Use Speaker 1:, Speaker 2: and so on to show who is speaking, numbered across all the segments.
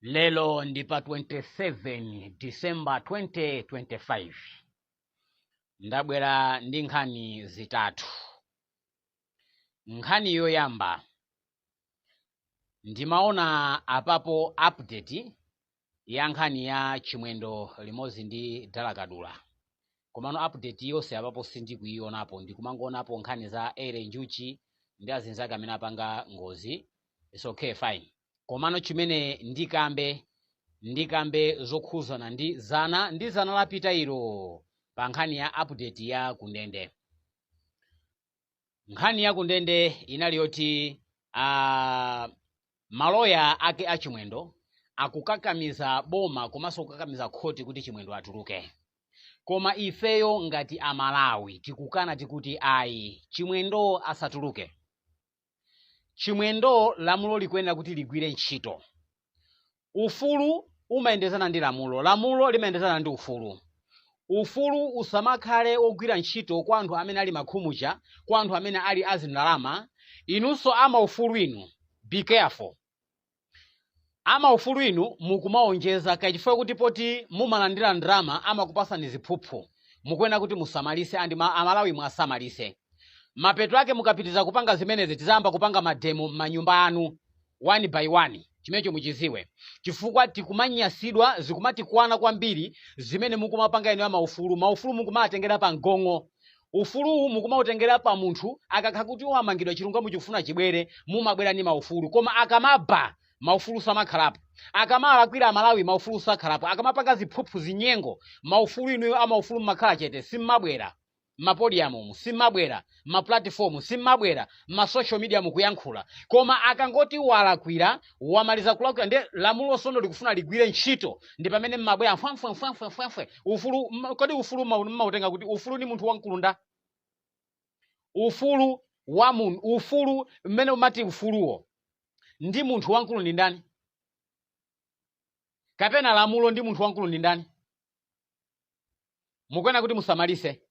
Speaker 1: Lero ndi pa 27 December 2025. Ndabwera ndi nkhani zitatu. Nkhani yoyamba, ndimaona apapo update ya nkhani ya Chimwendo limodzi ndi Dalakadula. Komano update yonse apapo sindikuionapo, ndikumangonapo nkhani za Ere Njuchi ndi azinzake amene apanga ngozi. It's okay, fine. Komano chimene ndikambe zokhuzana ndi zana ndi zana lapita ilo pa nkhani ya update ya kundende. Nkhani ya kundende inali yoti maloya ake a Chimwendo akukakamiza boma komanso kukakamiza khoti kuti Chimwendo atuluke. Koma ifeyo ngati Amalawi tikukana, tikuti ayi, Chimwendo asatuluke. Chimwendo lamulo likuyenera kuti ligwire ntchito. Ufulu umayendezana ndi lamulo, lamulo limayendezana ndi ufulu. Ufulu usamakhale wogwira ntchito kwa anthu amene ali makhumucha, kwa anthu amene ali azindalama. Inunso amaufulu inu, be careful. Amaufulu inu mukumaonjeza kachifukwa kuti poti mumalandira ndalama amakupasani ziphuphu, mukuyenera kuti musamalise andi Amalawi mwasamalise. Mapeto ake mukapitiriza kupanga zimenezi tizayamba kupanga mademo m'manyumba anu one by one. Chimenecho muchiziwe, chifukwa tikumanyasidwa, zikumatikwana kwambiri zimene mukumapanga inu amaufulu. Maufulu mukumatengera pa mgong'o, ufuluwu mukumautengera pa munthu akakha kuti wamangidwa, chilungamo chikufuna chibwere, mumabwera ndi maufulu. Koma akamaba, maufulu samakhalapo. Akamalakwira Amalawi, maufulu sakhalapo. Akamapanga ziphuphu, zinyengo, maufulu, inuyo amaufulu mmakhala chete, simmabwera mapodium, simmabwera maplatform, simmabwera ma social media mukuyankhula. Koma akangoti walakwira, wamaliza kulakwira, ndi lamulo sono likufuna ligwire ntchito, ndi pamene mmabwera mfwamfwamfwamfwamfwe. Ufulu kodi ufulu mmautenga kuti? Ufulu ni munthu wamkulu nda ufulu wa munthu, ufulu mmene umati ufuluwo ndi munthu wamkulu ndi ndani? Kapena lamulo ndi munthu wamkulu ndi ndani? Mukuyenera kuti musamalise.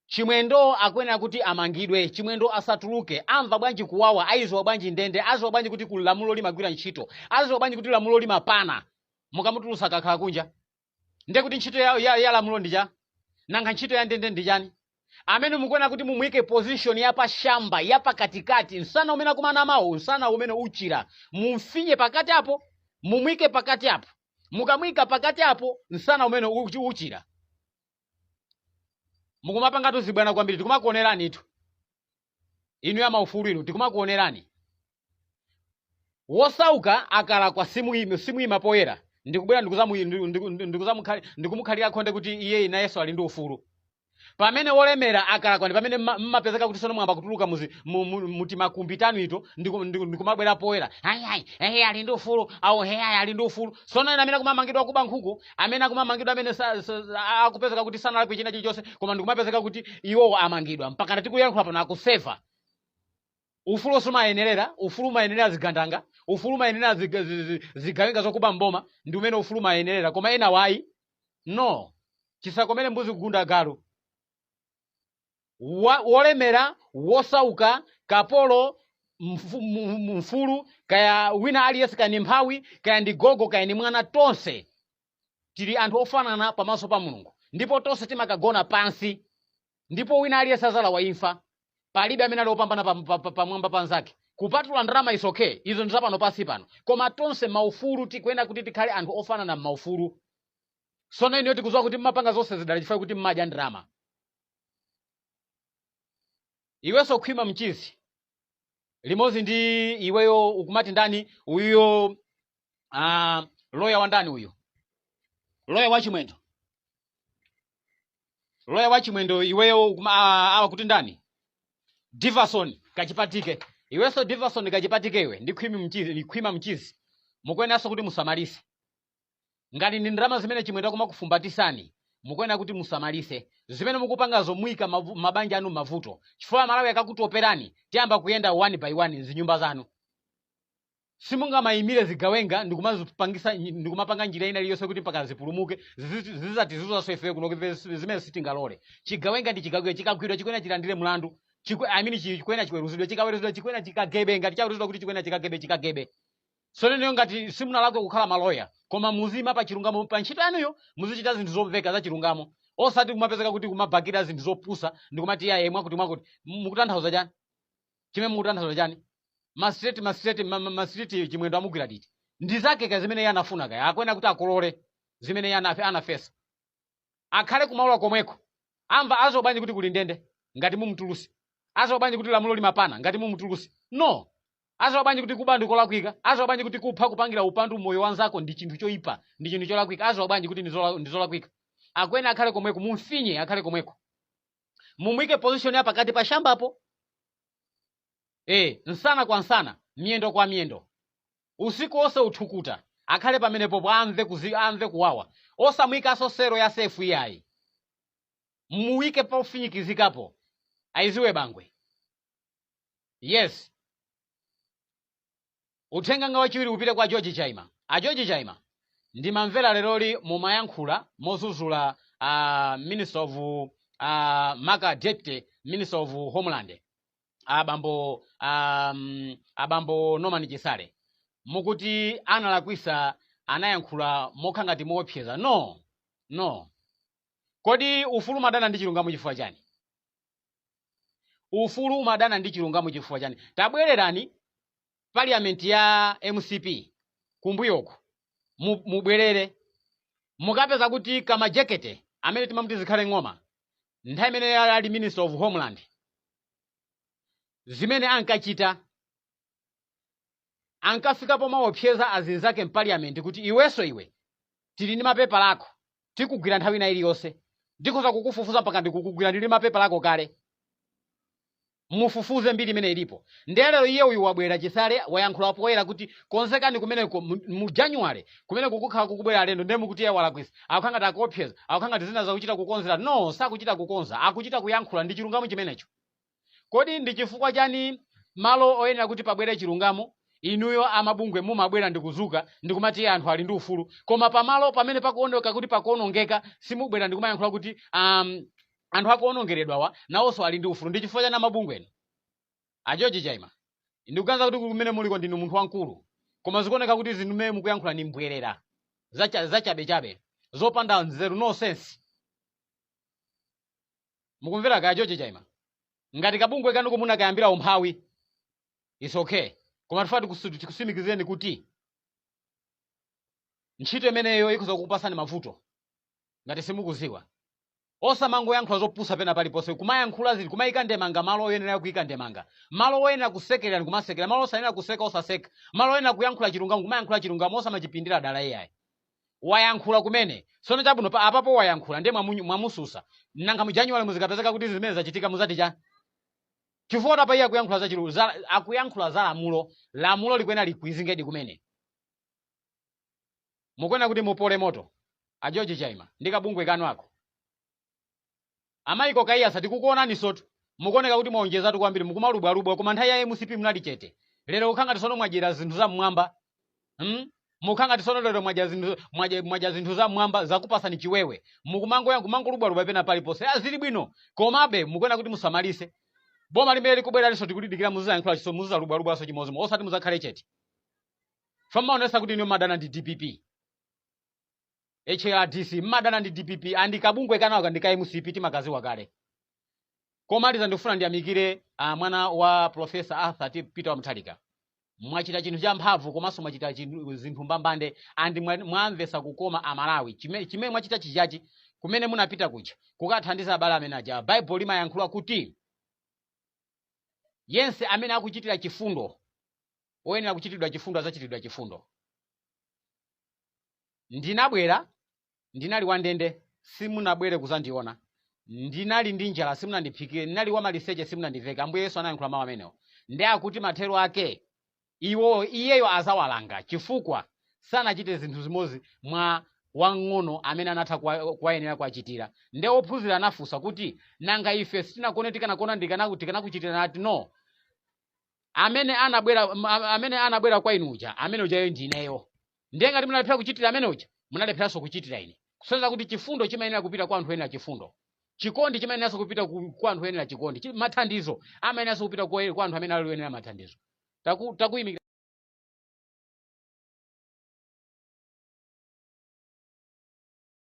Speaker 1: Chimwendo akuyenera kuti amangidwe, Chimwendo asatuluke. Amva bwanji kuwawa? Aiziwa bwanji ndende? Aziwa bwanji kuti ku lamulo limagwira ntchito? Aziwa bwanji kuti lamulo limapana? Mukamutulusa akakhala kunja, ndiye kuti ntchito ya lamulo ndi cha nanga ntchito ya ndende ndi chani? Amene mukuyenera kuti mumuyike position ya pashamba ya pakatikati, msana umene akumana mawu, msana umene uchira, mumfinye pakati apo, mumuyike pakati apo. Mukamuyika pakati apo, msana umene uchira. Mukumapangatu zibwana kwambiri, tikumakuonerani itu inu ya maufulu inu, tikumakuonerani. Wosauka akalakwa simuyima poyera ndikubwera ndikumukhalira khonde kuti iye nayenso ali ndi ufulu. Pamene wolemera akalakwa ndi pamene mmapezeka kuti sono mwamba kutuluka mutimakumbi tanu ito ndikumabwera poyera, ayi ayi, ehe, ali ndi ufulu awo, he ayi, ali ndi ufulu. Sono ena amene akumamangidwa kuba nkhuku, amene akumamangidwa, amene akupezeka kuti sanalakwe china chilichonse, koma ndikumapezeka kuti iwowo amangidwa, mpaka tikuyankhula pano akuseva. Ufulu sumayenerera, ufulu umayenerera zigandanga, ufulu umayenerera zigawenga zokuba mboma, ndi umene ufulu umayenerera. Koma ena wayi no, chisakomere mbuzi kugunda galu. Wolemera, wosauka, kapolo, mfulu, kaya wina aliyense, kaya ndi mphawi, kaya ndi gogo, kaya ndi mwana, tonse tili anthu ofanana pamaso pa Mulungu, ndipo tonse timakagona pansi, ndipo wina aliyense azalawa imfa. Palibe amene ali opambana pamwamba pa nzake kupatula ndalama. Is okay, izo ndi zapano pansi pano, koma tonse maufulu tikuyenera kuti tikhale anthu ofanana m'maufulu. Sono inuyo tikudziwa kuti mmapanga zonse zidali chifukwa kuti mmadya ndalama. Iwenso khwima mchizi limodzi ndi iweyo ukumati ndani uyuyo, loya wa ndani uyu, loya wa Chimwendo, loya wa Chimwendo, iweyo awa kuti ndani, Diverson Kachipatike. Iwenso Diverson Kachipatike, iwe ndi khwimi mchizi, ndi khwima mchizi, mukuyeneranso kuti musamalise. Ngati ndi ndalama zimene Chimwendo akumakufumbatisani, mukuyenera kuti musamalise zimene mukupangazo. Muyika mabanja anu m'mavuto, chifukwa Malawi akakutoperani tiyamba kuyenda one by one mzinyumba zanu. Simungamayimire zigawenga ndikumazipangisa, ndikumapanga njira ina iliyonse kuti mpaka zipulumuke, zizatizunzanso ife kuno. Ife zimene sitingalole. Chigawenga ndi chigawenga, chikagwidwa chikuyenera chilandire mlandu. I mean, chikuyenera chiweruzidwe, chikaweruzidwa chikuyenera chikagebe. Ngati chaweruzidwa kuti chikuyenera chikagebe, chikagebe. Soneneyo ngati simunalakwe kukhala maloya, koma muzima pa chilungamo pa ntchito yanuyo, muzichita zinthu zomveka za chilungamo, osati kumapezeka kuti kumabakira zinthu zopusa ndikumati iyaye, mwakuti mwakuti. Mukutanthauza chani? Chimene mukutanthauza chani? Mastreti mastreti mastreti Chimwendo amugwira titi ndi zake ka zimene iye anafuna kaya akwena kuti akolole zimene iye anafesa. Akhale kumaula komweko, amva azo bwanji kuti kuli ndende ngati mumutulusi? Azo bwanji kuti lamulo limapana ngati mumutulusi? No, azo bwanji kuti kuba ndikolakwika? Azo bwanji kuti kupha, kupangira upandu moyo wanzako ndi chinthu choyipa, ndi chinthu cholakwika? Azo bwanji kuti ndizolakwika? Akwena akhale komweko, mumfinye akhale komweko, mumuyike position ya pakati pa shambapo, nsana kwa nsana, miyendo kwa miyendo, usiku wonse uthukuta, akhale pamenepopo, amve kuzi, amve kuwawa. Osamuyikaso selo ya safe iyayi, muyike pofinyikizikapo, aiziwe bangwe. Yes, uthenga nga wachiwiri upite kwa George Chaima. A George Chaima, ndimamvera leroli mumayankhula mozuzula minister of maka deputy minister of homeland, abambo Norman Chisale, mukuti analakwisa, anayankhula mokha ngati moopseza. No, no, kodi ufulu umadana ndi chilungamo chifukwa chani? Ufulu umadana ndi chilungamo chifukwa chani? Tabwererani parliament ya MCP kumbuyoko, mubwerere mukapeza kuti Kamajekete amene timamuti Zikhale Ng'oma, nthawi imene ali minister of homeland, zimene ankachita, ankafikapo maopseza azinzake mparliament kuti iwenso iwe tili ndi mapepala ako, tikugwira nthawi ina iliyonse, ndikhoza kukufufuza mpaka ndikukugwira, ndili mapepala ako kale, mufufuze mbiri imene ilipo. Ndelero iye uyu wabwera Chisale wayankhula poyera kuti konzekani kumeneko mu January kumeneko kukhala kukubwera alendo. Ndiye mukuti iye walakwisa, akukhala ngati akuopseza, akukhala ngati zina zakuchita kukonzera. No, sakuchita kukonza, akuchita kuyankhula, ndi chilungamo chimenecho. Kodi ndi chifukwa chani malo oyenera kuti pabwere chilungamo inuyo amabungwe mumabwera ndikuzuka ndikumati anthu ali ndi ufulu, koma pamalo pamene pakuoneka kuti pakuonongeka simubwera ndikumayankhula kuti anthu akuonongeredwawa nawonso ali ndi ufulu? Ndi chifukwa chani amabungwenu? A George Chaima, ndikuganiza kuti kumene muliko ndinu munthu wamkulu, koma zikuoneka kuti zinthu mmene mukuyankhula ni mbwerera zachabechabe, zopanda nzeru, no sense. Mukumvera kaya, George Chaima? Ngati kabungwe kanuko munakayambira umphawi, it's okay, koma tifuna tikusimikizireni kuti ntchito imeneyo ikhoza kukupasani mavuto ngati simukuziwa. Osamangoyankhula zopusa pena paliponse, kumayankhula zili kumayika ndemanga malo oyenera kuyika ndemanga, malo oyenera kusekerera ndikumasekera, malo osayenera kuseka osaseka, malo oyenera kuyankhula chilungamo kumayankhula chilungamo, osamachipindira dala iyayi. Wayankhula kumene sono chabwino pa apapo wayankhula, ndiye mwamususa. Nanga mu January muzikapezeka kuti zimene zachitika muzati cha chifukwa apa iye akuyankhula za chilu za, akuyankhula za lamulo, lamulo likuyenera likwizingedi kumene. Mukuyenera kuti mupole moto, a George Chaima ndi kabungwe kanu ako. Amayiko kaiyasa, tikukuonani sotu, mukuoneka kuti mwaonjezatu kwambiri, mukumalubwalubwa, koma nthawi ya MCP munali chete. Lero kukhala ngati sono mwadyera zinthu za mmwamba, Mukhala ngati sono lero mwadya zinthu, mwadya zinthu za mmwamba, zakupasani chiwewe, mukumangoya kumangolubwalubwa pena paliponse. Zili bwino, komabe mukuyenera kuti musamalise. Boma limene likubwera liso tikulidikira, muzizayankhula chiso, muzizalubwalubwaso chimozimo, osati muzakhale chete. Famaonesa kuti inu mmadana ndi DPP, HRDC, mmadana ndi DPP andi kabungwe kanaka ndi ka MCP, timakaziwa kale. Komaliza, ndikufuna ndiyamikire mwana wa Professor Arthur T. Peter Mutharika. Mwachita chinthu cha mphamvu, komanso mwachita zinthu mbambande, andi mwamvesa kukoma Amalawi. Chimene mwachita chichachi kumene munapita kuja kukathandiza abale amene aja, Baibulo limayankhula kuti yense amene akuchitira chifundo oyenera kuchitidwa chifundo adzachitidwa chifundo. Ndinabwera, ndinali wandende, simunabwere kuzandiona; ndinali ndi njala, simunandiphikire; ndinali wamaliseche, simunandiveke. Ambuye Yesu anayankhula mawu amenewo, ndi akuti mathero ake iwo iyeyo azawalanga chifukwa sanachite zinthu zimodzi mwa wang'ono amene anatha kuwayenera kuwachitira. Nde ophunzira anafunsa kuti, nanga ife sitinakuone? Tikanakuona tikanakuchitira? Nati, no, amene anabwera kwa inu uja, amene ujayo ndineyo. Ndiye ngati munalephera kuchitira amene uja, munalepheranso kuchitira ine. Kusonyeza kuti chifundo chimayenera kupita kwa anthu oyenera chifundo, chikondi chimayeneranso kupita kwa anthu oyenera chikondi, mathandizo amayeneranso kupita kwa anthu amene ali oyenera mathandizo. Takuyimikira.